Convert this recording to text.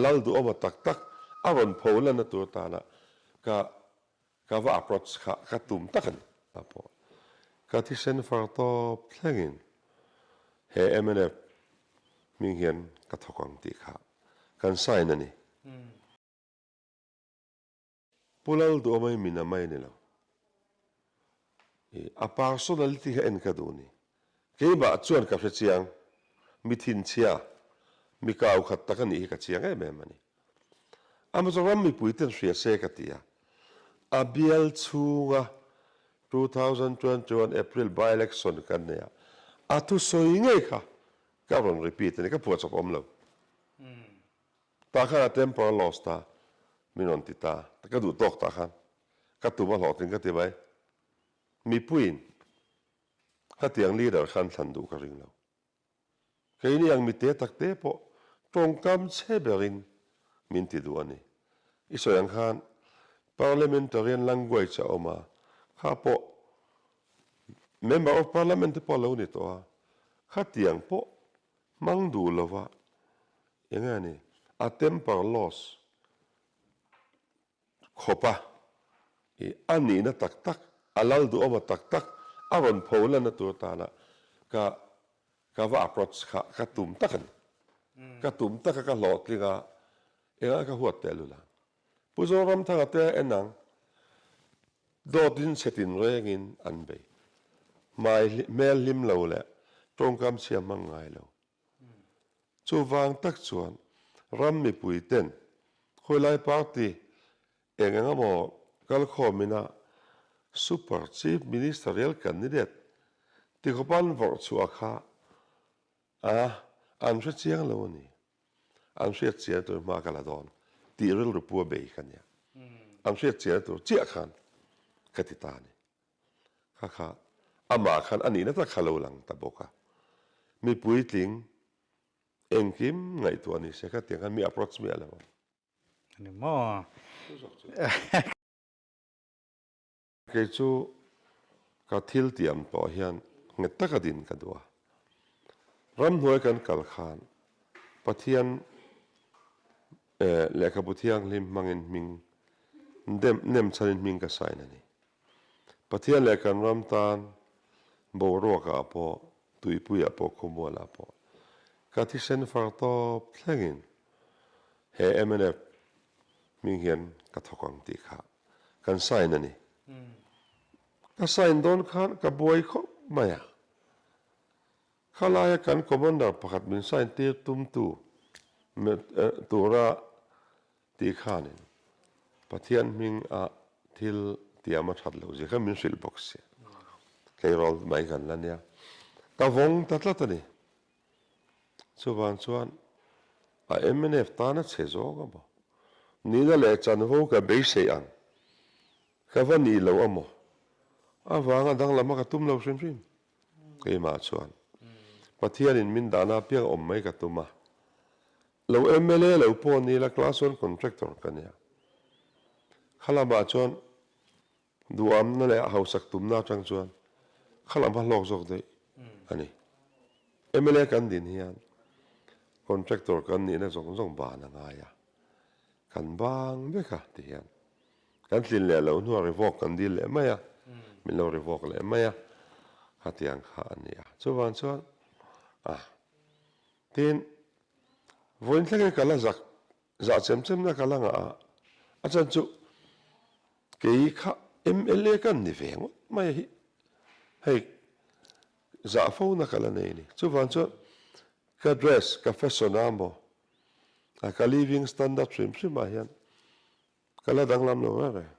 Lal duhawma tak tak a rawn pho lanna tur tana ka ka va approach kha ka tum tak a ni. A pawh ka thisen far tawp thlengin he mnf hming hian ka thawk ang tih kha kan sign a ni. Pu Lalduhawma hi min a mai a ni lo. I a personality kha en ka duh ni. Keimah chuan ka hre chiang, mi thinchhia, mi kau khat tak a nih hi ka chiang em em a ni. Amazon ram mipui ten hria se ka ti a, a bial chhunga 2021 April by-election kan nei a, a thusawi ngei kha ka rawn repeat a ni, ka phuahchawp awm lo. Tah khan a temper a lost a, min rawn ti ta. Ka duh tawk tah khan ka tum a hlawhtling ka ti mai. Mipuiin khatiang leader khan thlan duh ka ring lo. Keini ang mite tak te pawh tawngkam chhe berin min ti duh a ni. I sawi ang khan parliamentarian language a awm a, kha pawh member of parliament te pawh a lo ni tawh a, khatiang pawh Hmang duh lova eng nge ni a temper loss khawpa i a nihna tak tak a lal duhawma tak tak a rawn pho lanna tur tana ka ka va approach kha ka tum tak a ni. Ka tum taka ka hlawhtling a engah ka huat teh lul ang. Pu Zoramthanga te en ang, dawtin chhe tinrengin an bei. Hmai hmel hlim lo leh tawngkam chhia hmang ngai lo. Chuvang tak chuan ram mipui ten khawilai party eng eng emaw kalkhawm ina Super Chief Ministerial Candidate tikhawp an vawrh chhuah kha a an hre chiang lo a ni. An hriat chian tur hma ka la dawn tih rilru pu a bei ka nia. An hriat chian tur chiah khan ka ti ta a ni. Kha kha amah khan a nihna tak kha lo lang ta bawk a. Mi puitling engkim ngaihtuah ni se khatiang khan mi approach miah lo ang. A ni maw? Kei chu ka thil tiam tawh hian nghet taka din ka duh a. Ramhnuai kan kal khan Pathian lehkhabu thianghlim hmangin hming nem chhanin hming ka sign a ni. Pathian leh kan ram tan boruakah pawh, tuipuiah pawh, khawmualah pawh ka thisen far tawp thlengin he mnf hming hian ka thawk ang tih kha kan sign a ni. Ka sign dawn khan ka buai khawp mai a. Khalaia kan commander pakhat min sign tir tumtu tura tih khanin Pathian hming a thil tiam a that loh zia kha min hrilh bawk si. Tleirawl mai kan la nia. Ka vawng ta tlat a ni. Chuvang chuan a mnf tan a chhe zawk a maw? Nihna leh chanvo ka beisei ang ka va nih loh a maw? Avanga danglam a ka tum lo hrim hrim. Keimah chuan Pathianin min dahna apiang awm mai ka tum a. Lo mla lo pawh ni la class one contractor ka nia. Khalamah chuan Duhamna leh hausak tumna atang chuan khalam kha hlawk zawk daih a ni. Mla kan din hian contractor kan nihna zawng zawng ban a ngai a, kan bang vek a ti hian kan tlin leh loh hnuah revoke kan dil leh mai a, min lo revoke leh mai a, khatiang kha a ni a. Chuvang chuan a tin vawiin thlengin ka la zak Zah chem chem na ka la ngah a, a chan chu kei kha mla ka ni ve ngawt mai a hi, hei zah fo na ka la nei a ni. Chuvang chuan ka dress, ka fashion a maw, a ka living standard hrim hrim ah hian ka la danglam lo reng reng.